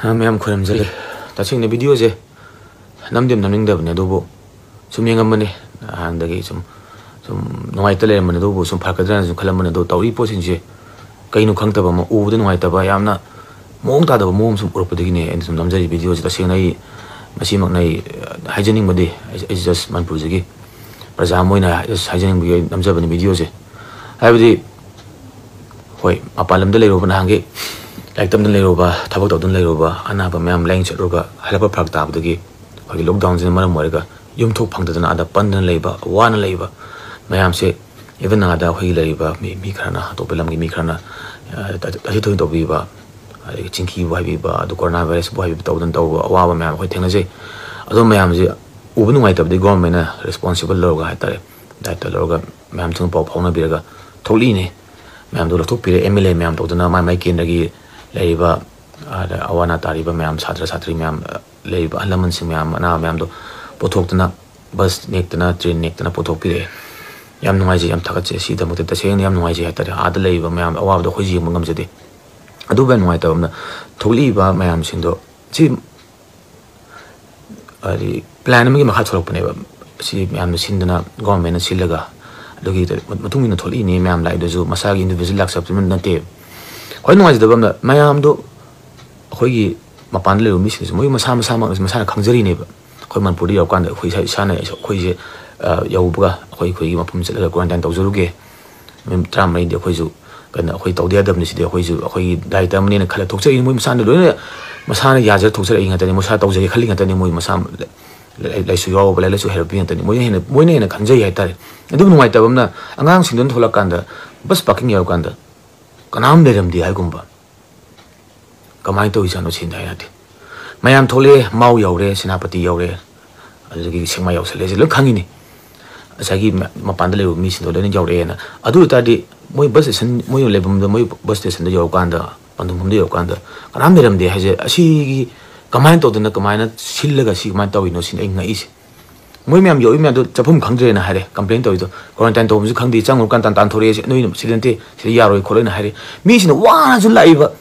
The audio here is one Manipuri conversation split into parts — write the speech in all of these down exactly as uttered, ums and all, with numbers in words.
ꯑ, ꯃꯌꯥꯝ ꯈꯨꯔꯨꯝꯖꯔꯤ꯫ ꯇꯁꯦꯡꯅ videoꯁꯦ ꯅꯝꯗꯤ ꯌꯥꯝ ꯅꯝꯅꯤꯡꯗꯕꯅꯦ, ꯑꯗꯨꯕꯨ ꯁꯨꯝ ꯌꯦꯡꯉꯝꯕꯅꯦ꯫ ꯍꯥꯟꯅꯗꯒꯤ ꯁꯨꯝ, ꯁꯨꯝ ꯅꯨꯡꯉꯥꯏꯇ ꯂꯩꯔꯝꯕꯅꯦ, ꯑꯗꯨꯕꯨ ꯁꯨꯝ ꯐꯔꯛꯀꯗ꯭ꯔꯥꯅ ꯁꯨꯝ ꯈꯜꯂꯝꯕꯅꯦ꯫ ꯑꯗꯣ ꯇꯧꯔꯤ ꯄꯣꯠꯁꯤꯡꯁꯦ ꯀꯩꯅꯣ ꯈꯪꯗꯕ ꯑꯃ, ꯎꯕꯗ ꯅꯨꯡꯉꯥꯏꯇꯕ, ꯌꯥꯝꯅ ꯃꯑꯣꯡ ꯇꯥꯗꯕ ꯃꯑꯣꯡ ꯑꯃ ꯁꯨꯝ ꯎꯔꯛꯄꯗꯒꯤꯅꯦ ꯑꯩꯅ ꯁꯨꯝ ꯅꯝꯖꯔꯤ videoꯁꯦ꯫ ꯇꯁꯦꯡꯅ ꯑꯩ ꯃꯁꯤꯃꯛꯅ ꯑꯩ, ꯑ, ꯍꯥꯏꯖꯅꯤꯡꯕꯗꯤ, ꯑꯩ, ꯑꯩ just ꯃꯅꯤꯄꯨꯔꯁꯤꯒꯤ ꯄ꯭ꯔꯖꯥ ꯑꯃ ꯑꯣꯏꯅ just ꯍꯥꯏꯖꯅꯤꯡꯕꯒꯤ ꯑꯩ ꯅꯝꯖꯕꯅꯤ videoꯁꯦ꯫ ꯍꯥꯏꯕꯗꯤ, ꯍꯣꯏ, ꯃꯄꯥꯟ ꯂꯝꯗ ꯂꯩꯔꯨꯕ, ꯅꯍꯥꯟꯒꯤ ꯂꯥꯏꯔꯤꯛ ꯇꯝꯗꯅ ꯂꯩꯔꯨꯕ, ꯊꯕꯛ ꯇꯧꯗꯨꯅ ꯂꯩꯔꯨꯕ, ꯑꯅꯥꯕ ꯃꯌꯥꯝ ꯂꯥꯌꯦꯡ ꯆꯠꯂꯨꯔꯒ ꯍꯜꯂꯛꯄ ꯐꯔꯛ ꯇꯥꯕꯗꯒꯤ ꯑꯩꯈꯣꯏꯒꯤ lockdownꯁꯤꯅ ꯃꯔꯝ ꯑꯣꯏꯔꯒ ꯌꯨꯝꯊꯣꯛ ꯐꯪꯗꯗꯅ ꯑꯥꯗ ꯄꯟꯗꯅ ꯂꯩꯕ, ꯋꯥꯅ ꯂꯩꯕ ꯃꯌꯥꯝꯁꯦ, even ꯑꯥꯗ ꯑꯩꯈꯣꯏꯒꯤ ꯂꯩꯔꯤꯕ ꯃꯤ, ꯃꯤ ꯈꯔꯅ, ꯑꯇꯣꯞꯄ ꯂꯝꯒꯤ ꯃꯤ ꯈꯔꯅ, ꯑ, ꯇꯥꯊꯤ ꯇꯥꯊꯤ ꯇꯧꯕꯤꯕ, ꯑꯗꯒꯤ ꯆꯤꯡꯊꯤꯕꯨ ꯍꯥꯏꯕꯤꯕ, ꯑꯗꯨ coronavirusꯕꯨ ꯍꯥꯏꯕꯤꯕ ꯇꯧꯗꯅ ꯇꯧꯕ ꯑꯋꯥꯕ ꯃꯌꯥꯝ ꯑꯩꯈꯣꯏ ꯊꯦꯡꯅꯖꯩ꯫ ꯑꯗꯨ ꯃꯌꯥꯝꯁꯦ ꯎꯕ ꯅꯨꯡꯉꯥꯏꯇꯕꯗꯒꯤ governmentꯅ responsible ꯂꯧꯔꯒ ꯍꯥꯏꯇꯥꯔꯦ, ꯗꯥꯏꯇ ꯂꯧꯔꯒ ꯃꯌꯥꯝꯁꯤꯡ ꯄꯥꯎ ꯐꯥꯎꯅꯕꯤꯔꯒ ꯊꯣꯛꯂꯛꯏꯅꯦ꯫ ꯃꯌꯥꯝꯗꯣ ꯂꯧꯊꯣꯛꯄꯤꯔꯦ, MLA ꯃꯌꯥꯝ ꯇꯧꯗꯅ ꯃꯥꯏ ꯃꯥꯏ ꯀꯦꯟꯗ꯭ꯔꯒꯤ ꯂꯩꯔꯤꯕ, ꯑꯗ ꯑꯋꯥ ꯑꯅꯥ ꯇꯥꯔꯤꯕ ꯃꯌꯥꯝ, ꯁꯥꯇ꯭ꯔ ꯁꯥꯇ꯭ꯔꯤ ꯃꯌꯥꯝ, ꯂꯩꯔꯤꯕ ꯑꯍꯜ ꯂꯃꯟꯁꯤꯡ ꯃꯌꯥꯝ, ꯑꯅꯥꯕ ꯃꯌꯥꯝꯗꯣ ꯄꯨꯊꯣꯛꯇꯅ, bus ꯅꯦꯛꯇꯅ, train ꯅꯦꯛꯇꯅ ꯄꯨꯊꯣꯛꯄꯤꯔꯛꯑꯦ꯫ ꯌꯥꯝ ꯅꯨꯡꯉꯥꯏꯖꯩ, ꯌꯥꯝ ꯊꯥꯒꯠꯆꯩ꯫ ꯁꯤꯒꯤꯗꯃꯛꯇ ꯇꯁꯦꯡꯅ ꯌꯥꯝ ꯅꯨꯡꯉꯥꯏꯖꯩ ꯍꯥꯏꯇꯥꯔꯦ꯫ ꯑꯥꯗ ꯂꯩꯔꯤꯕ ꯃꯌꯥꯝ ꯑꯋꯥꯕꯗꯣ ꯑꯩꯈꯣꯏꯁꯨ ꯌꯦꯡꯕ ꯉꯝꯖꯗꯦ꯫ ꯑꯗꯨꯕꯨ ꯌꯥꯝ ꯅꯨꯡꯉꯥꯏꯇꯕ ꯑꯃꯅ, ꯊꯣꯛꯂꯛꯏꯕ ꯃꯌꯥꯝꯁꯤꯡꯗꯣ ꯁꯤ, ꯍꯥꯏꯗꯤ, plan ꯑꯃꯒꯤ ꯃꯈꯥ ꯊꯣꯛꯂꯛꯄꯅꯦꯕ꯫ ꯁꯤ ꯃꯌꯥꯝꯅ ꯁꯤꯟꯗꯅ, governmentꯅ ꯁꯤꯜꯂꯒ, ꯑꯗꯨꯒꯤ ꯃꯇꯨꯡ ꯏꯟꯅ ꯊꯣꯛꯂꯛꯏꯅꯦ ꯃꯌꯥꯝ ꯂꯥꯛꯏꯗꯨꯁꯨ, ꯃꯁꯥꯒꯤ individual ꯂꯥꯛꯆꯕꯗꯨꯅ ꯅꯠꯇꯦ꯫ ꯈ꯭ꯋꯥꯏ ꯅꯨꯡꯉꯥꯏꯖꯗꯕ ꯑꯃꯅ, ꯃꯌꯥꯝꯗꯣ ꯑꯩꯈꯣꯏꯒꯤ ꯃꯄꯥꯟꯗ ꯂꯩꯔꯤꯕ ꯃꯤꯁꯤꯡꯁꯨ ꯃꯣꯏ ꯃꯁꯥ ꯃꯁꯥꯃꯛꯅꯁꯨ ꯃꯁꯥꯅ ꯈꯪꯖꯔꯤꯅꯦꯕ꯫ ꯑꯩꯈꯣꯏ ꯃꯅꯤꯄꯨꯔꯗ ꯌꯧꯔꯀꯥꯟꯗ ꯑꯩꯈꯣꯏ ꯏꯁꯥ, ꯏꯁꯥꯅ ꯑꯩꯈꯣꯏꯁꯦ, ꯑ, ꯌꯧꯕꯒ ꯑꯩꯈꯣꯏ, ꯑꯩꯈꯣꯏꯒꯤ ꯃꯐꯝ ꯆꯠꯂꯒ quarantine ꯇꯧꯖꯔꯨꯒꯦ, ꯅꯨꯃꯤꯠ ꯇꯔꯥꯃꯔꯤꯗꯤ ꯑꯩꯈꯣꯏꯁꯨ ꯀꯩꯅꯣ, ꯑꯩꯈꯣꯏ ꯇꯧꯗ ꯌꯥꯗꯕꯅꯤ꯫ ꯁꯤꯗꯤ ꯑꯩꯈꯣꯏꯁꯨ ꯑꯩꯈꯣꯏꯒꯤ ꯗꯥꯏꯇ ꯑꯃꯅꯦꯅ ꯈꯜꯂ ꯊꯣꯛꯆꯔꯛꯏꯅꯤ꯫ ꯃꯣꯏ ꯃꯁꯥꯅ ꯂꯣꯏꯅ, ꯃꯁꯥꯅ ꯌꯥꯖꯔ ꯊꯣꯛꯆꯔꯛꯏ ꯉꯥꯛꯇꯅꯤ, ꯃꯁꯥ ꯇꯧꯖꯒꯦ ꯈꯜꯂꯤ ꯉꯥꯛꯇꯅꯤ꯫ ꯃꯣꯏ ꯃꯁꯥ ꯂꯥꯏ-, ꯂꯥꯏꯁꯨ ꯌꯥꯎꯕ, ꯂꯥꯏꯔꯤꯛ ꯂꯥꯏꯁꯨ ꯍꯩꯔꯛꯄꯤ ꯉꯥꯛꯇꯅꯤ꯫ ꯃꯣꯏꯅ ꯍꯦꯟꯅ, ꯃꯣꯏꯅ ꯍꯦꯟꯅ ꯈꯟꯖꯩ ꯍꯥꯏꯇꯥꯔꯦ꯫ ꯑꯗꯨꯕꯨ ꯅꯨꯡꯉꯥꯏꯇꯕ ꯑꯃꯅ, ꯑꯉꯥꯡꯁꯤꯡꯗꯨꯅ ꯊꯣꯛꯂꯛꯀꯥꯟꯗ, bus parking ꯌꯧꯔꯀꯥꯟꯗ ꯀꯅꯥꯝ ꯂꯩꯔꯝꯗꯦ ꯍꯥꯏꯒꯨꯝꯕ꯫ ꯀꯃꯥꯏꯅ ꯇꯧꯔꯤꯖꯥꯠꯅꯣ ꯁꯤꯅꯤ ꯍꯥꯏ ꯌꯥꯗꯦ꯫ ꯃꯌꯥꯝ ꯊꯣꯛꯂꯛꯑꯦ, ꯃꯥꯎ ꯌꯧꯔꯦ, ꯁꯦꯅꯥꯄꯇꯤ ꯌꯧꯔꯦ, ꯑꯗꯨꯗꯒꯤ ꯁꯦꯛꯃꯥꯏ ꯌꯧꯁꯜꯂꯛꯑꯦ, ꯁꯤ ꯂꯣꯏ ꯈꯪꯉꯤꯅꯤ꯫ ꯉꯁꯥꯏꯒꯤ ꯃ-, ꯃꯄꯥꯟꯗ ꯂꯩꯔꯨꯕ ꯃꯤꯁꯤꯡꯗꯣ ꯂꯣꯏꯅ ꯌꯧꯔꯛꯑꯦꯅ꯫ ꯑꯗꯨ ꯑꯣꯏꯇꯥꯔꯗꯤ ꯃꯣꯏ bus station, ꯃꯣꯏ ꯂꯩꯐꯝꯗ, ꯃꯣꯏ bus stationꯗ ꯌꯧꯔꯀꯥꯟꯗ, ꯄꯟꯊꯨꯡꯐꯝꯗ ꯌꯧꯔꯀꯥꯟꯗ ꯀꯅꯥꯝ ꯂꯩꯔꯝꯗꯦ ꯍꯥꯏꯁꯦ, ꯑꯁꯤꯒꯤ ꯀꯃꯥꯏꯅ ꯇꯧꯗꯅ, ꯀꯃꯥꯏꯅ ꯁꯤꯜꯂꯒ ꯁꯤ ꯀꯃꯥꯏꯅ ꯇꯧꯔꯤꯅꯣ ꯁꯤꯅꯤ ꯑꯩ ꯉꯛꯏꯁꯦ꯫ ꯃꯣꯏ ꯃꯌꯥꯝ ꯌꯧꯔꯛꯏ ꯃꯌꯥꯝꯗꯣ ꯆꯠꯐꯝ ꯈꯪꯗ꯭ꯔꯦꯅ ꯍꯥꯏꯔꯦ, complain ꯇꯧꯔꯤꯗꯣ꯫ Quarantine ꯇꯧꯕꯁꯨ ꯈꯪꯗꯦ, ꯆꯪꯉꯨꯔꯀꯥꯟꯗ ꯇꯥꯟ ꯇꯥꯟꯊꯣꯔꯛꯑꯦ, ꯁꯤ ꯅꯣꯏ ꯁꯤꯗ ꯅꯠꯇꯦ, ꯁꯤꯗ ꯌꯥꯔꯣꯏ ꯈꯣꯠꯂꯣꯏꯅ ꯍꯥꯏꯔꯦ꯫ ꯃꯤꯁꯤꯡꯅ ꯋꯥꯅꯁꯨ ꯂꯥꯛꯏꯕ,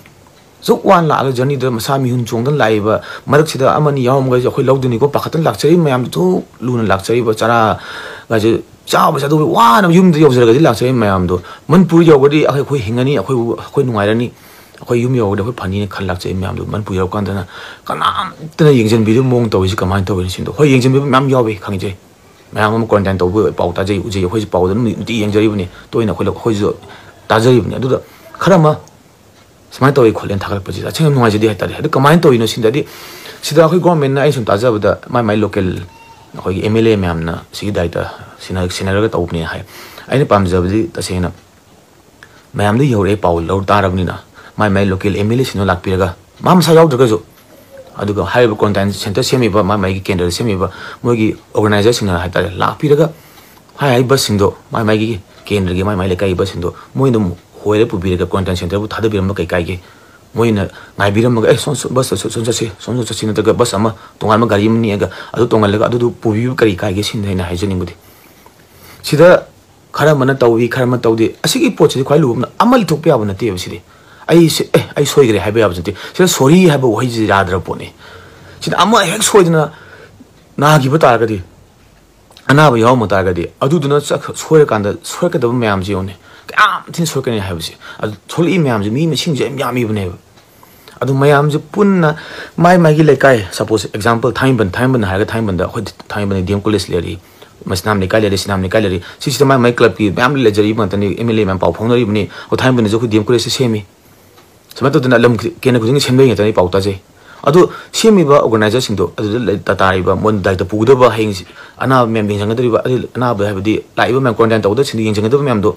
ꯑꯁꯨꯛ ꯋꯥꯅ ꯂꯥꯛꯑꯒ ꯖꯔꯅꯤꯗ ꯃꯁꯥ ꯃꯤꯍꯨꯟ ꯆꯣꯡꯗꯅ ꯂꯥꯛꯏꯕ, ꯃꯔꯛꯁꯤꯗ ꯑꯃꯅꯤ ꯌꯥꯎꯔꯝꯒꯁꯨ ꯑꯩꯈꯣꯏ ꯂꯧꯗꯣꯏꯅꯤꯀꯣ ꯄꯥꯈꯠꯇꯅ ꯂꯥꯛꯆꯔꯤꯕ ꯃꯌꯥꯝꯗꯨ, ꯊꯨꯛ ꯂꯨꯅ ꯂꯥꯛꯆꯔꯤꯕ ꯆꯔꯥꯒꯁꯦ ꯆꯥꯕꯁꯦ ꯑꯗꯨ ꯋꯥꯅ ꯌꯨꯝꯗ ꯌꯧꯖꯔꯒꯗꯤ ꯂꯥꯛꯆꯔꯤꯕ ꯃꯌꯥꯝꯗꯣ, ꯃꯅꯤꯄꯨꯔ ꯌꯧꯔꯒꯗꯤ ꯑꯩꯈꯣꯏ, ꯑꯩꯈꯣꯏ ꯍꯤꯡꯉꯅꯤ, ꯑꯩꯈꯣꯏ, ꯑꯩꯈꯣꯏ ꯅꯨꯡꯉꯥꯏꯔꯅꯤ, ꯑꯩꯈꯣꯏ ꯌꯨꯝ ꯌꯧꯔꯒꯗꯤ ꯑꯩꯈꯣꯏ ꯐꯅꯤꯅ ꯈꯜꯂ ꯂꯥꯛꯆꯔꯤꯕ ꯃꯌꯥꯝꯗꯣ, ꯃꯅꯤꯄꯨꯔ ꯌꯧꯔꯀꯥꯟꯗꯅ ꯀꯅꯥꯝꯇꯅ ꯌꯦꯡꯁꯤꯟꯕꯤꯗꯕ ꯃꯑꯣꯡ ꯇꯧꯔꯤꯁꯤ ꯀꯃꯥꯏꯅ ꯇꯧꯔꯤꯅꯣ ꯁꯤꯗꯣ? ꯍꯣꯏ, ꯌꯦꯡꯁꯤꯟꯕꯤꯕ ꯃꯌꯥꯝ ꯌꯥꯎꯋꯤ, ꯈꯪꯖꯩ꯫ ꯃꯌꯥꯝ ꯑꯃ ꯀ꯭ꯋꯥꯔꯦꯟꯇꯥꯏꯟ ꯇꯧꯕ ꯄꯥꯎ ꯇꯥꯖꯩ, ꯎꯖꯩ, ꯑꯩꯈꯣꯏꯁꯨ ꯄꯥꯎꯗ ꯑꯗꯨꯝ ꯅꯨꯡꯇꯤ ꯌꯦꯡꯖꯔꯤꯕꯅꯤ, ꯇꯣꯏꯅ ꯑꯩꯈꯣꯏ, ꯑꯩꯈꯣꯏꯁꯨ ꯇꯥꯖꯔꯤꯕꯅꯤ꯫ ꯑꯗꯨꯗ ꯈꯔ ꯑꯃ ꯁꯨꯃꯥꯏꯅ ꯇꯧꯋꯤ ꯈꯣꯠꯂꯦꯅ ꯊꯥꯒꯠꯂꯛꯄꯁꯤꯗ ꯑꯁꯦꯡꯕ ꯅꯨꯡꯉꯥꯏꯖꯗꯦ ꯍꯥꯏꯇꯥꯔꯦ꯫ ꯑꯗꯨ ꯀꯃꯥꯏꯅ ꯇꯧꯔꯤꯅꯣ ꯁꯤꯗꯗꯤ, ꯁꯤꯗ ꯑꯩꯈꯣꯏ ꯒꯣꯔꯃꯦꯟꯅ, ꯑꯩꯅ ꯁꯨꯝ ꯇꯥꯖꯕꯗ, ꯃꯥꯏ ꯃꯥꯏ ꯂꯣꯀꯦꯜ ꯑꯩꯈꯣꯏꯒꯤ ꯑꯦꯝ ꯑꯦꯜ ꯑꯦ ꯃꯌꯥꯝꯅ ꯁꯤꯒꯤ ꯗꯥꯏꯇ ꯁꯤꯟꯅ-, ꯁꯤꯟꯅꯔꯒ ꯇꯧꯕꯅꯦ ꯍꯥꯏ꯫ ꯑꯩꯅ ꯄꯥꯝꯖꯕꯗꯤ ꯇꯁꯦꯡꯅ ꯃꯌꯥꯝꯗ ꯌꯧꯔꯛꯑꯦ, ꯄꯥꯎ ꯂꯧ ꯇꯥꯔꯕꯅꯤꯅ, ꯃꯥꯏ ꯃꯥꯏ ꯂꯣꯀꯦꯜ ꯑꯦꯝ ꯑꯦꯜ ꯑꯦꯁꯤꯡꯗꯣ ꯂꯥꯛꯄꯤꯔꯒ, ꯃꯥ ꯃꯁꯥ ꯌꯥꯎꯗ꯭ꯔꯒꯁꯨ, ꯑꯗꯨꯒ ꯍꯥꯏꯔꯤꯕ ꯀ꯭ꯋꯥꯔꯦꯟꯇꯥꯏꯟ ꯁꯦꯟꯇꯔ ꯁꯦꯝꯃꯤꯕ, ꯃꯥꯏ ꯃꯥꯏꯒꯤ ꯀꯦꯟꯗ꯭ꯔꯗ ꯁꯦꯝꯃꯤꯕ ꯃꯣꯏꯒꯤ ꯑꯣꯔꯒꯅꯥꯏꯖꯔꯁꯤꯡꯅ ꯍꯥꯏꯇꯥꯔꯦ, ꯂꯥꯛꯄꯤꯔꯒ ꯍꯥꯏ ꯍꯥꯏ ꯕꯁꯁꯤꯡꯗꯣ, ꯃꯥꯏ ꯃꯥꯏꯒꯤ ꯀꯦꯟꯗ꯭ꯔꯒꯤ, ꯃꯥꯏ ꯃꯥꯏ ꯂꯩꯀꯥꯏꯒꯤ ꯕꯁꯁꯤꯡꯗꯣ ꯃꯣꯏꯅ ꯑꯃꯨꯛ ꯍꯣꯏꯔ ꯄꯨꯕꯤꯔꯒ ꯀ꯭ꯋꯥꯔꯦꯟꯇꯥꯏꯟ ꯁꯦꯟꯇꯔꯕꯨ ꯊꯥꯗꯕꯤꯔꯝꯕ ꯀꯩ ꯀꯥꯏꯒꯦ? ꯃꯣꯏꯅ ꯉꯥꯏꯕꯤꯔꯝꯃꯒ, "ꯑꯦ, ꯁꯣꯝ, ꯁꯣꯝ, ꯕꯁꯇ ꯁꯣꯝ ꯆꯠꯁꯤ, ꯁꯣꯝꯗ ꯆꯠꯁꯤ," ꯅꯠꯇ꯭ꯔꯒ ꯕꯁ ꯑꯃ, ꯇꯣꯉꯥꯟꯕ ꯒꯥꯔꯤ ꯑꯃ ꯅꯦꯛꯑꯒ ꯑꯗꯨ ꯇꯣꯡꯍꯜꯂꯒ ꯑꯗꯨꯗꯨ ꯄꯨꯕꯤꯕ ꯀꯔꯤ ꯀꯥꯏꯒꯦ ꯁꯤꯅꯤ ꯑꯩꯅ ꯍꯥꯏꯖꯅꯤꯡꯕꯗꯤ꯫ ꯁꯤꯗ ꯈꯔ ꯑꯃꯅ ꯇꯧꯏ, ꯈꯔ ꯑꯃ ꯇꯧꯗꯦ꯫ ꯑꯁꯤꯒꯤ ꯄꯣꯠꯁꯤꯗꯤ ꯈ꯭ꯋꯥꯏ ꯂꯨꯕ ꯑꯃꯅ, ꯑꯃ ꯂꯤꯊꯣꯛꯄ ꯌꯥꯕ ꯅꯠꯇꯦꯕ ꯁꯤꯗꯤ꯫ ꯑꯩ ꯁꯤ-, "ꯑꯦ, ꯑꯩ ꯁꯣꯏꯈ꯭ꯔꯦ" ꯍꯥꯏꯕ ꯌꯥꯕꯁꯨ ꯅꯠꯇꯦ꯫ ꯁꯤꯗ ꯁꯣꯔꯤ ꯍꯥꯏꯕ ꯋꯥꯍꯩꯁꯤ ꯌꯥꯗ꯭ꯔꯕ ꯄꯣꯠꯅꯤ꯫ ꯁꯤꯗ ꯑꯃ ꯍꯦꯛ ꯁꯣꯏꯗꯅ ꯅꯥꯈꯤꯕ ꯇꯥꯔꯒꯗꯤ, ꯑꯅꯥꯕ ꯌꯥꯎꯔꯝꯕ ꯇꯥꯔꯒꯗꯤ, ꯑꯗꯨꯗꯨꯅ ꯆꯠꯈ-, ꯁꯣꯏꯔꯀꯥꯟꯗ ꯁꯣꯏꯔꯛꯀꯗꯕ ꯃꯌꯥꯝꯁꯤ ꯌꯦꯡꯉꯨꯅꯦ꯫ ꯀꯌꯥꯝ ꯊꯤꯅ ꯁꯣꯏꯔꯛꯀꯅꯤ ꯍꯥꯏꯕꯁꯦ꯫ ꯑꯗꯨ ꯊꯣꯛꯂꯛꯏ ꯃꯌꯥꯝꯁꯦ, ꯃꯤ ꯃꯁꯤꯡꯁꯦ ꯌꯥꯝ ꯌꯥꯝꯃꯤꯕꯅꯦꯕ꯫ ꯑꯗꯨ ꯃꯌꯥꯝꯁꯦ ꯄꯨꯟꯅ ꯃꯥꯏ ꯃꯥꯏꯒꯤ ꯂꯩꯀꯥꯏ, ꯁꯄꯣꯁ ꯑꯦꯛꯖꯥꯝꯄꯜ ꯊꯥꯡꯃꯩꯕꯟ, ꯊꯥꯡꯃꯩꯕꯟ ꯍꯥꯏꯔꯒ ꯊꯥꯡꯃꯩꯕꯟꯗ ꯑꯩꯈꯣꯏ ꯊꯥꯡꯃꯩꯕꯟꯗ ꯗꯤ ꯑꯦꯝ ꯀꯣꯂꯦꯖ ꯂꯩꯔꯤ, ꯃꯁꯤꯅꯥꯝ ꯂꯩꯀꯥꯏ ꯂꯩꯔꯤ, ꯁꯤꯅꯥꯝ ꯂꯩꯀꯥꯏ ꯂꯩꯔꯤ, ꯁꯤꯁꯤꯗ ꯃꯥꯏ ꯃꯥꯏ ꯀ꯭ꯂꯕꯀꯤ ꯃꯌꯥꯝ ꯂꯩꯖꯔꯤꯕ ꯉꯥꯛꯇꯅꯤ, ꯑꯦꯝ ꯑꯦꯜ ꯑꯦ ꯃꯌꯥꯝ ꯄꯥꯎ ꯐꯥꯎꯅꯔꯤꯕꯅꯤ꯫ ꯑꯩꯈꯣꯏ ꯊꯥꯡꯃꯩꯕꯟꯗꯁꯨ ꯑꯩꯈꯣꯏ ꯗꯤ ꯑꯦꯝ ꯀꯣꯂꯦꯖꯁꯦ ꯁꯦꯝꯃꯤ꯫ ꯁꯨꯃꯥꯏꯅ ꯇꯧꯗꯅ ꯂꯝ ꯀꯦꯟꯗ꯭ꯔ ꯈꯨꯗꯤꯡꯒꯤ ꯁꯦꯝꯅꯔꯤ ꯉꯥꯛꯇꯅꯤ ꯄꯥꯎ ꯇꯥꯖꯩ꯫ ꯑꯗꯣ ꯁꯦꯝꯃꯤꯕ ꯑꯣꯔꯒꯅꯥꯏꯖꯔꯁꯤꯡꯗꯣ, ꯑꯗꯨꯗ ꯂꯩ-, ꯇ-, ꯇꯥꯔꯤꯕ, ꯃꯣꯏꯅ ꯗꯥꯏꯇ ꯄꯨꯒꯗꯕ, ꯍꯌꯦꯡ ꯑꯅꯥꯕ ꯃꯌꯥꯝ ꯌꯦꯡꯁꯤꯟꯒꯗꯧꯔꯤꯕ, ꯑꯗꯨ ꯑꯅꯥꯕ ꯍꯥꯏꯕꯗꯤ ꯂꯥꯛꯏꯕ ꯃꯌꯥꯝ, ꯀ꯭ꯋꯥꯔꯦꯟꯇꯥꯏꯟ ꯇꯧꯒꯗꯕꯁꯤꯡꯗꯣ ꯌꯦꯡꯁꯤꯟꯒꯗꯕ ꯃꯌꯥꯝꯗꯣ,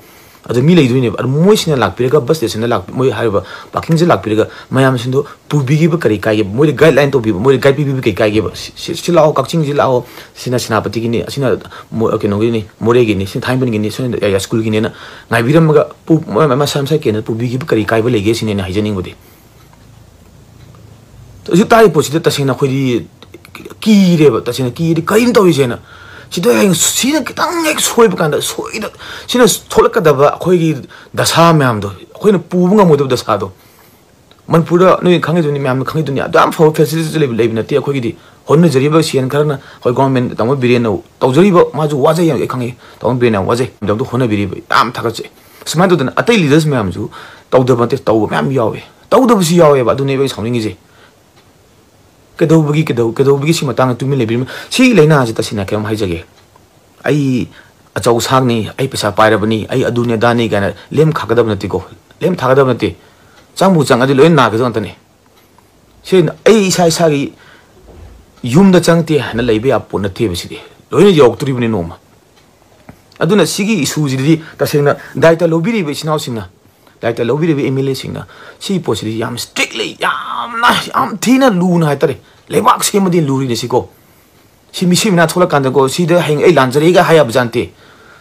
ꯑꯗꯨ ꯃꯤ ꯂꯩꯗꯣꯏꯅꯦꯕ꯫ ꯑꯗꯨ ꯃꯣꯏꯁꯤꯅ ꯂꯥꯛꯄꯤꯔꯒ, ꯕꯁ ꯁ꯭ꯇꯦꯁꯟꯗ ꯂꯥꯛ-, ꯃꯣꯏ ꯍꯥꯏꯔꯤꯕ ꯄꯥꯔꯀꯤꯡꯁꯦ ꯂꯥꯛꯄꯤꯔꯒ ꯃꯌꯥꯝꯁꯤꯡꯗꯣ ꯄꯨꯕꯤꯈꯤꯕ ꯀꯔꯤ ꯀꯥꯏꯒꯦ? ꯃꯣꯏꯗ ꯒꯥꯏꯗꯂꯥꯏꯟ ꯇꯧꯕꯤꯕ, ꯃꯣꯏꯗ ꯒꯥꯏꯗ ꯄꯤꯕꯤꯕ ꯀꯔꯤ ꯀꯥꯏꯒꯦꯕ? ꯁꯤ, ꯁꯤ, ꯁꯤ ꯂꯥꯛꯑꯣ, ꯀꯛꯆꯤꯡꯁꯤ ꯂꯥꯛꯑꯣ, ꯁꯤꯅ ꯁꯦꯅꯥꯄꯇꯤꯒꯤꯅꯤ, ꯑꯁꯤꯅ ꯃꯣ-, ꯀꯩꯅꯣꯒꯤꯅꯤ, ꯃꯣꯔꯦꯒꯤꯅꯤ, ꯁꯤꯅ ꯊꯥꯡꯃꯩꯕꯟꯒꯤꯅꯤ, ꯁꯤꯅ ꯌꯥꯏꯁ꯭ꯀꯨꯜꯒꯤꯅꯦꯅ ꯉꯥꯏꯕꯤꯔꯝꯃꯒ ꯄꯨ-, ꯃ-, ꯃ-, ꯃꯁꯥ ꯃꯁꯥ ꯀꯦꯟꯗ꯭ꯔꯗ ꯄꯨꯕꯤꯈꯤꯕ ꯀꯔꯤ ꯀꯥꯏꯕ ꯂꯩꯒꯦ ꯁꯤꯅꯦ ꯑꯩꯅ ꯍꯥꯏꯖꯅꯤꯡꯕꯗꯤ꯫ ꯍꯧꯖꯤꯛ ꯇꯥꯔꯤꯕ ꯄꯣꯠꯁꯤꯗ ꯇꯁꯦꯡꯅ ꯑꯩꯈꯣꯏꯗꯤ ꯀꯤꯔꯦꯕ, ꯇꯁꯦꯡꯅ ꯀꯤꯔꯦ, ꯀꯔꯤꯅꯣ ꯇꯧꯔꯤꯁꯦꯅ꯫ ꯁꯤꯗ ꯍꯌꯦꯡ ꯁꯤꯅ ꯈꯤꯇꯪ ꯍꯦꯛ ꯁꯣꯏꯕ ꯀꯥꯟꯗ, ꯁꯣꯏꯗ-, ꯁꯤꯅ ꯊꯣꯛꯂꯛꯀꯗꯕ ꯑꯩꯈꯣꯏꯒꯤ ꯗꯁꯥ ꯃꯌꯥꯝꯗꯣ, ꯑꯩꯈꯣꯏꯅ ꯄꯨꯕ ꯉꯝꯃꯣꯏꯗꯕ ꯗꯁꯥꯗꯣ, ꯃꯅꯤꯄꯨꯔꯗ ꯅꯣꯏ ꯈꯪꯉꯤꯗꯨꯅꯤ, ꯃꯌꯥꯝꯅ ꯈꯪꯉꯤꯗꯨꯅꯤ, ꯑꯗꯨ ꯌꯥꯝ ꯐꯕ facilities ꯂꯩꯕ, ꯂꯩꯕ ꯅꯠꯇꯦ꯫ ꯑꯩꯈꯣꯏꯒꯤꯗꯤ ꯍꯣꯠꯅꯖꯔꯤꯕ ꯁꯤ ꯑꯦꯟ ꯈꯔꯅ, ꯑꯩꯈꯣꯏ government, ꯇꯥꯃꯣ ꯕꯤꯔꯦꯟꯅ ꯇꯧꯖꯔꯤꯕ, ꯃꯥꯁꯨ ꯋꯥꯖꯩ, ꯑꯩ ꯈꯪꯉꯤ, ꯇꯥꯃꯣ ꯕꯤꯔꯦꯟ ꯌꯥꯝ ꯋꯥꯖꯩ, ꯃꯌꯥꯝꯗꯣ ꯍꯣꯠꯅꯕꯤꯔꯤꯕ ꯌꯥꯝ ꯊꯥꯒꯠꯆꯩ꯫ ꯁꯨꯃꯥꯏꯅ ꯇꯧꯗꯅ ꯑꯇꯩ leaders ꯃꯌꯥꯝꯁꯨ ꯇꯧꯗꯕ ꯅꯠꯇꯦ, ꯇꯧꯕ ꯃꯌꯥꯝ ꯌꯥꯎꯋꯦ, ꯇꯧꯗꯕꯁꯨ ꯌꯥꯎꯋꯦꯕ꯫ ꯑꯗꯨꯅꯦꯕ ꯑꯩ ꯁꯥꯎꯅꯤꯡꯉꯤꯁꯦ꯫ ꯀꯩꯗꯧꯕꯒꯤ, ꯀꯩꯗꯧ-, ꯀꯩꯗꯧꯕꯒꯤ ꯁꯤ ꯃꯇꯥꯡꯗ ꯇꯨꯃꯤꯟ ꯂꯩꯕꯤꯔꯤꯕ? ꯁꯤ ꯂꯥꯏꯅꯥꯁꯤ ꯇꯁꯦꯡꯅ ꯀꯩꯅꯣꯝ ꯍꯥꯏꯖꯒꯦ, ꯑꯩ ꯑꯆꯧ ꯑꯁꯥꯡꯅꯤ, ꯑꯩ ꯄꯩꯁꯥ ꯄꯥꯏꯔꯕꯅꯤ, ꯑꯩ ꯑꯗꯨꯅꯤ ꯑꯗꯥꯅꯤ ꯀꯥꯏꯅ ꯂꯦꯝ ꯊꯥꯒꯗꯕ ꯅꯠꯇꯦꯀꯣ, ꯂꯦꯝ ꯊꯥꯒꯗꯕ ꯅꯠꯇꯦ꯫ ꯆꯪꯕꯨ ꯆꯪꯉꯗꯤ ꯂꯣꯏꯅ ꯅꯥꯒꯗꯕ ꯉꯥꯛꯇꯅꯤ꯫ ꯁꯤ ꯑꯩ ꯏꯁꯥ ꯏꯁꯥꯒꯤ ꯌꯨꯝꯗ ꯆꯪꯉꯛꯇꯦ ꯍꯥꯏꯅ ꯂꯩꯕ ꯌꯥꯕ ꯄꯣꯠ ꯅꯠꯇꯦꯕ, ꯁꯤꯗꯤ ꯂꯣꯏꯅ ꯌꯧꯔꯛꯇꯣꯔꯤꯕꯅꯤ ꯅꯣꯡꯃ꯫ ꯑꯗꯨꯅ ꯁꯤꯒꯤ issue ꯁꯤꯗꯤ ꯇꯁꯦꯡꯅ ꯗꯥꯏꯇ ꯂꯧꯕꯤꯔꯤꯕ ꯏꯆꯤꯟ ꯏꯅꯥꯎꯁꯤꯡꯅ, ꯗꯥꯏꯇ ꯂꯧꯕꯤꯔꯤꯕ ꯑꯦꯝ ꯑꯦꯜ ꯑꯦꯁꯤꯡꯅ ꯁꯤꯒꯤ ꯄꯣꯠꯁꯤꯗꯤ ꯌꯥꯝ strictly, ꯌꯥꯝꯅ, ꯌꯥꯝ ꯊꯤꯅ ꯂꯨꯅ ꯍꯥꯏꯇꯥꯔꯦ, ꯂꯩꯕꯥꯛ ꯁꯦꯝꯕꯗꯤ ꯂꯨꯔꯤꯅꯦ ꯁꯤꯀꯣ꯫ ꯁꯤ ꯃꯤꯁꯤ ꯃꯤꯅꯥ ꯊꯣꯛꯂꯀꯥꯟꯗꯀꯣ, ꯁꯤꯗ ꯍꯌꯦꯡ ꯑꯩ ꯂꯥꯟꯖꯔꯦꯒ ꯍꯥꯏ ꯌꯥꯕ ꯖꯥꯠ ꯅꯠꯇꯦ꯫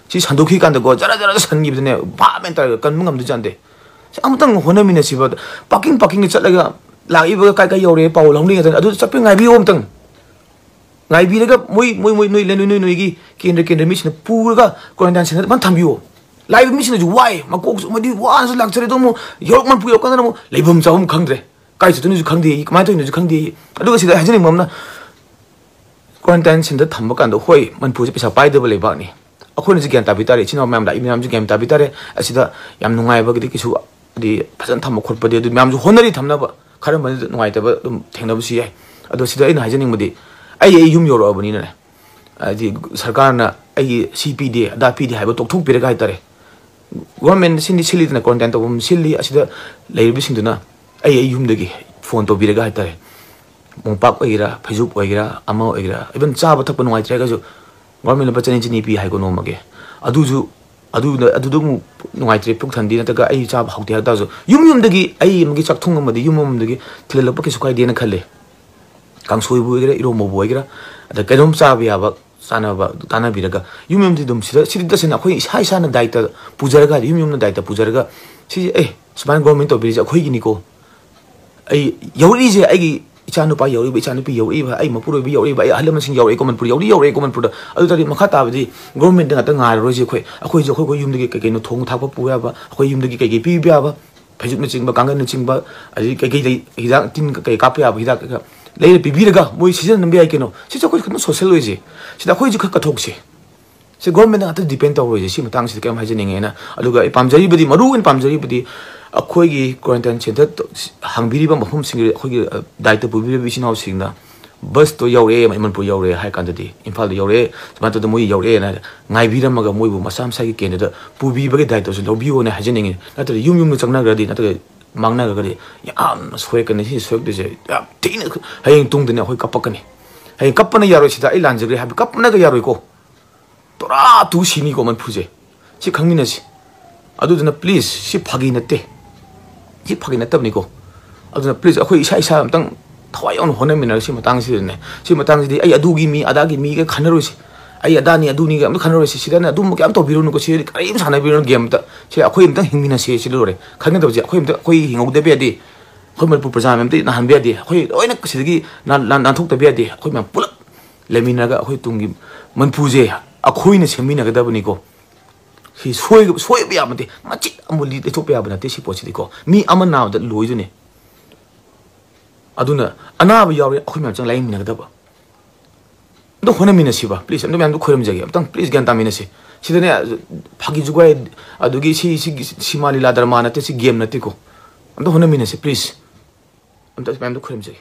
ꯁꯤ ꯁꯟꯗꯣꯛꯈꯤ ꯀꯥꯟꯗꯀꯣ, ꯖꯔ ꯖꯔ ꯁꯟꯈꯤꯕꯗꯅꯦ, ꯚꯥꯞ ꯃꯦꯟ ꯇꯥꯔꯒ ꯀꯟꯕ ꯉꯝꯗꯣꯏ ꯖꯥꯠ ꯅꯠꯇꯦ꯫ ꯁꯤ ꯑꯃꯇꯪ ꯍꯣꯠꯅꯃꯤꯟꯅꯁꯤꯕ, ꯄꯥꯀꯤꯡ ꯄꯥꯀꯤꯡꯗ ꯆꯠꯂꯒ ꯂꯥꯛꯏꯕꯒ ꯀꯥꯏ ꯀꯥꯏ ꯌꯧꯔꯦ ꯄꯥꯎ ꯂꯧꯅꯤꯡꯉꯦ꯫ ꯑꯗꯨ ꯆꯠꯄ ꯉꯥꯏꯕꯤꯌꯨ ꯑꯃꯇꯪ꯫ ꯉꯥꯏꯕꯤꯔꯒ ꯃꯣꯏ, ꯃꯣꯏ, ꯃꯣꯏ, ꯅꯣꯏ, ꯅꯣꯏ, ꯅꯣꯏ, ꯅꯣꯏꯒꯤ ꯀꯦꯟꯗ꯭ꯔ, ꯀꯦꯟꯗ꯭ꯔ ꯃꯤꯁꯤꯡꯅ ꯄꯨꯔꯒ quarantine centre ꯗ ꯐꯖꯅ ꯊꯝꯕꯤꯌꯣ꯫ ꯂꯥꯛꯏꯕ ꯃꯤꯁꯤꯡꯅꯁꯨ ꯋꯥꯏ, ꯃꯀꯣꯛꯁꯨ ꯃꯣꯏꯗꯤ ꯋꯥꯅꯁꯨ ꯂꯥꯛꯆꯔꯦ, ꯑꯗꯣ ꯑꯃꯨꯛ ꯌꯧꯔꯛ ꯃꯅꯤꯄꯨꯔ ꯌꯧꯔꯀꯥꯟꯗ ꯑꯃꯨꯛ ꯂꯩꯐꯝ ꯆꯥꯐꯝ ꯈꯪꯗ꯭ꯔꯦ, ꯀꯥꯏ ꯆꯠꯇꯣꯏꯅꯣꯁꯨ ꯈꯪꯗꯦ, ꯀꯃꯥꯏꯅ ꯇꯧꯔꯤꯅꯣꯁꯨ ꯈꯪꯗꯦ꯫ ꯑꯗꯨꯒ ꯁꯤꯗ ꯍꯥꯏꯖꯅꯤꯡꯕ ꯑꯃꯅ, quarantine centre ꯗ ꯊꯝꯕ ꯀꯥꯟꯗ, ꯍꯣꯏ, ꯃꯅꯤꯄꯨꯔꯁꯦ ꯄꯩꯁꯥ ꯄꯥꯏꯗꯕ ꯂꯩꯕꯥꯛꯅꯤ, ꯑꯩꯈꯣꯏꯅꯁꯨ ꯒ꯭ꯌꯥꯟ ꯇꯥꯕꯤ ꯇꯥꯔꯦ, ꯏꯆꯤꯟ ꯏꯅꯥꯎ ꯃꯌꯥꯝ ꯂꯥꯛꯏ ꯃꯌꯥꯝꯁꯨ ꯒ꯭ꯌꯥꯟ ꯇꯥꯕꯤ ꯇꯥꯔꯦ꯫ ꯑꯁꯤꯗ ꯌꯥꯝ ꯅꯨꯡꯉꯥꯏꯕꯒꯤꯗꯤ ꯀꯩꯁꯨ, ꯍꯥꯏꯗꯤ, ꯐꯖꯅ ꯊꯝꯕ ꯈꯣꯠꯄꯗꯤ ꯑꯗꯨ ꯃꯌꯥꯝꯁꯨ ꯍꯣꯠꯅꯔꯤ ꯊꯝꯅꯕ, ꯈꯔ ꯑꯃꯗꯤ ꯅꯨꯡꯉꯥꯏꯇꯕ ꯑꯗꯨꯝ ꯊꯦꯡꯅꯕꯁꯨ ꯌꯥꯏ꯫ ꯑꯗꯣ ꯁꯤꯗ ꯑꯩꯅ ꯍꯥꯏꯖꯅꯤꯡꯕꯗꯤ, ꯑꯩ, ꯑꯩ ꯌꯨꯝ ꯌꯧꯔꯛꯑꯕꯅꯤꯅꯅꯦ, ꯍꯥꯏꯗꯤ, ꯁꯔꯀꯥꯔꯅ ꯑꯩꯒꯤ ꯁꯤ ꯄꯤꯗꯦ, ꯑꯗꯥ ꯄꯤꯗꯦ ꯍꯥꯏꯕ ꯇꯣꯛꯊꯣꯛꯄꯤꯔꯒ ꯍꯥꯏꯇꯥꯔꯦ, government ꯁꯤꯟꯗꯤ ꯁꯤꯜꯂꯤꯗꯅ, quarantine ꯇꯧꯐꯝ ꯁꯤꯜꯂꯤ, ꯑꯁꯤꯗ ꯂꯩꯔꯤꯕꯁꯤꯡꯗꯨꯅ ꯑꯩ, ꯑꯩ ꯌꯨꯝꯗꯒꯤ phone ꯇꯧꯕꯤꯔꯒ ꯍꯥꯏꯇꯥꯔꯦ, ꯃꯣꯝꯄꯥꯛ ꯑꯣꯏꯒꯦꯔꯥ, ꯐꯩꯖꯨꯞ ꯑꯣꯏꯒꯦꯔꯥ, ꯑꯃ ꯑꯣꯏꯒꯦꯔꯥ, even ꯆꯥꯕ ꯊꯛꯄ ꯅꯨꯡꯉꯥꯏꯇ꯭ꯔꯦ ꯍꯥꯏꯔꯒꯁꯨ, government ꯂꯨꯄꯥ ꯆꯅꯤ, ꯆꯅꯤ ꯄꯤ ꯍꯥꯏꯀꯣ ꯅꯣꯡꯃꯒꯤ, ꯑꯗꯨꯁꯨ, ꯑꯗꯨꯗ, ꯑꯗꯨꯗ ꯑꯃꯨꯛ ꯅꯨꯡꯉꯥꯏꯇ꯭ꯔꯦ, ꯄꯨꯛ ꯊꯟꯗꯦ, ꯅꯠꯇ꯭ꯔꯒ ꯑꯩ ꯆꯥꯕ ꯍꯥꯎꯇꯦ ꯍꯥꯏ ꯇꯥꯔꯁꯨ, ꯌꯨꯝ ꯌꯨꯝꯗꯒꯤ ꯑꯩ ꯑꯃꯒꯤ ꯆꯥꯛꯊꯣꯡ ꯑꯃꯗꯤ ꯌꯨꯝ ꯑꯃꯗꯒꯤ ꯊꯤꯜꯍꯜꯂꯛꯄ ꯀꯩꯁꯨ ꯀꯥꯏꯗꯦꯅ ꯈꯜꯂꯦ꯫ ꯀꯥꯡꯁꯣꯏꯕꯨ ꯑꯣꯏꯒꯦꯔꯥ, ꯏꯔꯣꯝꯕꯕꯨ ꯑꯣꯏꯒꯦꯔꯥ, ꯑꯗ ꯀꯩꯅꯣꯝ ꯆꯥꯕ ꯌꯥꯕ, ꯆꯥꯅꯕ ꯑꯗꯨ ꯇꯥꯟꯅꯕꯤꯔꯒ, ꯌꯨꯝ ꯌꯨꯝꯗꯤ ꯑꯗꯨꯝ ꯁꯤꯗ, ꯁꯤꯗꯤ ꯇꯁꯦꯡꯅ ꯑꯩꯈꯣꯏ ꯏꯁꯥ ꯏꯁꯥꯅ ꯗꯥꯏꯇ ꯄꯨꯖꯔꯒ, ꯌꯨꯝ ꯌꯨꯝꯅ ꯗꯥꯏꯇ ꯄꯨꯖꯔꯒ, ꯁꯤꯁꯦ, "ꯑꯦ, ꯁꯨꯃꯥꯏꯅ government ꯇꯧꯕꯤꯔꯤꯁꯦ ꯑꯩꯈꯣꯏꯒꯤꯅꯤꯀꯣ, ꯑꯩ ꯌꯧꯔꯛꯏꯁꯦ, ꯑꯩꯒꯤ ꯏꯆꯥꯅꯨꯄꯥ ꯌꯧꯔꯛꯏꯕ, ꯏꯆꯥꯅꯨꯄꯤ ꯌꯧꯔꯛꯏꯕ, ꯑꯩ ꯃꯄꯨꯔꯣꯏꯕ ꯌꯧꯔꯛꯏꯕ, ꯑꯩ ꯑꯍꯜ ꯂꯃꯟꯁꯤꯡ ꯌꯧꯔꯛꯏꯀꯣ ꯃꯅꯤꯄꯨꯔ, ꯌꯧꯗꯤ ꯌꯧꯔꯛꯏꯀꯣ ꯃꯅꯤꯄꯨꯔꯗ꯫ ꯑꯗꯨ ꯇꯥꯔꯗꯤ ꯃꯈꯥ ꯇꯥꯕꯗꯤ government ꯉꯥꯛꯇ ꯉꯥꯏꯔꯔꯣꯏꯁꯦ ꯑꯩꯈꯣꯏ꯫ ꯑꯩꯈꯣꯏꯁꯨ ꯑꯩꯈꯣꯏ, ꯑꯩꯈꯣꯏ ꯌꯨꯝꯗꯒꯤ ꯀꯩ ꯀꯩꯅꯣ ꯊꯣꯡ ꯊꯥꯛꯄ ꯄꯨꯕ ꯌꯥꯕ, ꯑꯩꯈꯣꯏ ꯌꯨꯝꯗꯒꯤ ꯀꯩ ꯀꯩ ꯄꯤꯕ ꯌꯥꯕ, ꯐꯩꯖꯨꯞꯅꯆꯤꯡꯕ, ꯀꯥꯡꯒꯟꯅꯆꯤꯡꯕ, ꯑꯗꯒꯤ ꯀꯩꯀꯩ ꯂꯩ, ꯍꯤꯗꯥꯛ, ꯇꯤꯟ ꯀꯩ ꯀꯥꯞꯄ ꯌꯥꯕ ꯍꯤꯗꯥꯛ ꯀꯩꯀꯥ ꯂꯩꯔ ꯄꯤꯕꯤꯔꯒ ꯃꯣꯏ ꯁꯤꯖꯤꯟꯅꯕ ꯌꯥꯏ ꯀꯩꯅꯣ꯫ ꯁꯤꯁꯦ ꯑꯩꯈꯣꯏ ꯈꯤꯇꯪ ꯁꯣꯁꯦꯜ ꯑꯣꯏꯁꯦ꯫ ꯁꯤꯗ ꯑꯩꯈꯣꯏꯁꯨ ꯈꯔ ꯀꯠꯊꯣꯛꯁꯦ꯫ ꯁꯤ ꯒꯣꯔꯃꯦꯟꯗ ꯉꯥꯛꯇ ꯗꯤꯄꯦꯟ ꯇꯧꯔꯣꯏꯁꯦ꯫ ꯁꯤ ꯃꯇꯥꯡꯁꯤꯗ ꯀꯩꯝ ꯍꯥꯏꯖꯅꯤꯡꯉꯦ꯫ ꯑꯩꯅ, ꯑꯗꯨꯒ ꯑꯩ ꯄꯥꯝꯖꯔꯤꯕꯗꯤ, ꯃꯔꯨ ꯑꯣꯏꯅ ꯄꯥꯝꯖꯔꯤꯕꯗꯤ, ꯑꯩꯈꯣꯏꯒꯤ ꯀ꯭ꯋꯥꯔꯦꯟꯇꯥꯏꯟ ꯁꯦꯟꯇꯔ ꯍꯥꯡꯕꯤꯔꯤꯕ ꯃꯐꯝꯁꯤꯡꯒꯤ ꯑꯩꯈꯣꯏꯒꯤ, ꯑ, ꯗꯥꯏꯇ ꯄꯨꯕꯤꯔꯤꯕ ꯏꯆꯤꯟ ꯏꯅꯥꯎꯁꯤꯡꯅ ꯕꯁꯇꯣ ꯌꯧꯔꯛꯑꯦ, ꯃꯅꯤꯄꯨꯔ ꯌꯧꯔꯛꯑꯦ ꯍꯥꯏ ꯀꯥꯟꯗꯗꯤ, ꯏꯝꯐꯥꯜꯗ ꯌꯧꯔꯛꯑꯦ, ꯁꯨꯃꯥꯏꯅ ꯇꯧꯗꯅ ꯃꯣꯏ ꯌꯧꯔꯛꯑꯦꯅ ꯉꯥꯏꯕꯤꯔꯝꯃꯒ ꯃꯣꯏꯕꯨ ꯃꯁꯥ ꯃꯁꯥꯒꯤ ꯀꯦꯟꯗ꯭ꯔꯗ ꯄꯨꯕꯤꯕꯒꯤ ꯗꯥꯏꯇꯣꯁꯨ ꯂꯧꯕꯤꯌꯣꯅ ꯍꯥꯏꯖꯅꯤꯡꯉꯤ꯫ ꯅꯠꯇ꯭ꯔꯗꯤ ꯌꯨꯝ ꯌꯨꯝꯗ ꯆꯪꯅꯈ꯭ꯔꯗꯤ, ꯅꯠꯇ꯭ꯔꯒ ꯃꯥꯡꯅꯈ꯭ꯔꯒꯗꯤ ꯌꯥꯝꯅ ꯁꯣꯏꯔꯛꯀꯅꯤ꯫ ꯁꯤ ꯁꯣꯏꯔꯛꯇꯣꯏꯁꯦ ꯌꯥꯝ ꯊꯤꯅ, ꯍꯌꯦꯡ ꯇꯨꯡꯗꯅꯦ ꯑꯩꯈꯣꯏ ꯀꯞꯄꯛꯀꯅꯤ꯫ ꯍꯌꯦꯡ ꯀꯞꯄꯅ ꯌꯥꯔꯣꯏ, ꯁꯤꯗ ꯑꯩ ꯂꯥꯟꯖꯈ꯭ꯔꯦ ꯍꯥꯏꯕ ꯀꯞꯄꯅꯒ ꯌꯥꯔꯣꯏꯀꯣ꯫ ꯇꯣꯔꯥ ꯇꯨ ꯁꯤꯅꯤꯀꯣ ꯃꯅꯤꯄꯨꯔꯁꯦ꯫ ꯁꯤ ꯈꯪꯃꯤꯟꯅꯁꯤ꯫ ꯑꯗꯨꯗꯨꯅ please, ꯁꯤ ꯐꯥꯒꯤ ꯅꯠꯇꯦ꯫ ꯁꯤ ꯐꯥꯒꯤ ꯅꯠꯇꯕꯅꯤꯀꯣ꯫ ꯑꯗꯨꯅ please, ꯑꯩꯈꯣꯏ ꯏꯁꯥ ꯏꯁꯥ ꯑꯝꯇꯪ ꯊꯋꯥꯏ ꯌꯥꯎꯅ ꯍꯣꯠꯅꯃꯤꯟꯅꯔꯁꯤ ꯃꯇꯥꯡꯁꯤꯗꯅꯦ꯫ ꯁꯤ ꯃꯇꯥꯡꯁꯤꯗꯤ ꯑꯩ ꯑꯗꯨꯒꯤ ꯃꯤ, ꯑꯗꯥꯒꯤ ꯃꯤꯒ ꯈꯟꯅꯔꯣꯏꯁꯤ꯫ ꯑꯩ ꯑꯗꯥꯅꯤ, ꯑꯗꯨꯅꯤꯒ ꯑꯝꯇ ꯈꯟꯅꯔꯣꯏꯁꯤ꯫ ꯁꯤꯗꯅ ꯑꯗꯨꯝꯕ ꯀꯌꯥꯝ ꯇꯧꯕꯤꯔꯨꯅꯨꯀꯣ꯫ ꯁꯤꯗꯗꯤ ꯀꯔꯤꯝ ꯁꯥꯟꯅꯕꯤꯔꯨꯅꯨ ꯒꯦꯝ ꯑꯝꯇ꯫ ꯁꯤ ꯑꯩꯈꯣꯏ ꯑꯝꯇꯪ ꯍꯤꯡꯃꯤꯟꯅꯁꯤ, ꯁꯤ ꯂꯣꯏꯔꯦ꯫ ꯈꯟꯒꯗꯕꯁꯦ ꯑꯩꯈꯣꯏ ꯑꯝꯇ, ꯑꯩꯈꯣꯏ ꯍꯤꯡꯍꯧꯗꯕ ꯌꯥꯗꯦ꯫ ꯑꯩꯈꯣꯏ ꯃꯅꯤꯄꯨꯔ ꯄ꯭ꯔꯖꯥ ꯃꯌꯥꯝ ꯑꯝꯇ ꯅꯥꯍꯟꯕ ꯌꯥꯗꯦ꯫ ꯑꯩꯈꯣꯏ ꯂꯣꯏꯅ ꯁꯤꯗꯒꯤ ꯅꯥꯟ-, ꯅꯥꯟ-, ꯅꯥꯟꯊꯣꯛꯇꯕ ꯌꯥꯗꯦ꯫ ꯑꯩꯈꯣꯏ ꯃꯌꯥꯝ ꯄꯨꯂꯞ ꯂꯩꯃꯤꯟꯅꯔꯒ ꯑꯩꯈꯣꯏ ꯇꯨꯡꯒꯤ ꯃꯅꯤꯄꯨꯔꯁꯦ ꯑꯩꯈꯣꯏꯅ ꯁꯦꯝꯃꯤꯟꯅꯒꯗꯕꯅꯤꯀꯣ꯫ ꯁꯤ ꯁꯣꯏ-, ꯁꯣꯏꯕ ꯌꯥꯕ ꯅꯠꯇꯦ, ꯃꯆꯤꯠ ꯑꯃ ꯂꯤ-, ꯂꯩꯊꯣꯛꯄ ꯌꯥꯕ ꯅꯠꯇꯦ ꯁꯤ ꯄꯣꯠꯁꯤꯗꯤꯀꯣ꯫ ꯃꯤ ꯑꯃ ꯅꯥꯕꯗ ꯂꯣꯏꯗꯣꯏꯅꯦ꯫ ꯑꯗꯨꯅ ꯑꯅꯥꯕ ꯌꯥꯎꯔꯦ, ꯑꯩꯈꯣꯏ ꯃꯌꯥꯝ ꯆꯪ ꯂꯥꯏꯌꯦꯡꯃꯤꯟꯅꯒꯗꯕ꯫ ꯑꯝꯇ ꯍꯣꯠꯅꯃꯤꯟꯅꯁꯤꯕ, please꯫ ꯑꯝꯇ ꯃꯌꯥꯝꯗꯣ ꯈꯣꯏꯔꯝꯖꯒꯦ꯫ ꯑꯝꯇꯪ please ꯒ꯭ꯌꯥꯟ ꯇꯥꯃꯤꯟꯅꯁꯦ꯫ ꯁꯤꯗꯅꯦ, ꯐꯥꯒꯤ ꯖꯨꯒꯥꯏ, ꯑꯗꯨꯒꯤ ꯁꯤ, ꯁꯤꯒꯤ ꯁꯤꯃꯥ ꯂꯤꯂꯥ ꯗ꯭ꯔꯃꯥ ꯅꯠꯇꯦ, ꯁꯤ ꯒꯦꯝ ꯅꯠꯇꯦꯀꯣ꯫ ꯑꯝꯇ ꯍꯣꯠꯅꯃꯤꯟꯅꯁꯦ, please꯫ ꯑꯝꯇ ꯃꯌꯥꯝꯗꯣ ꯈꯣꯏꯔꯝꯖꯒꯦ꯫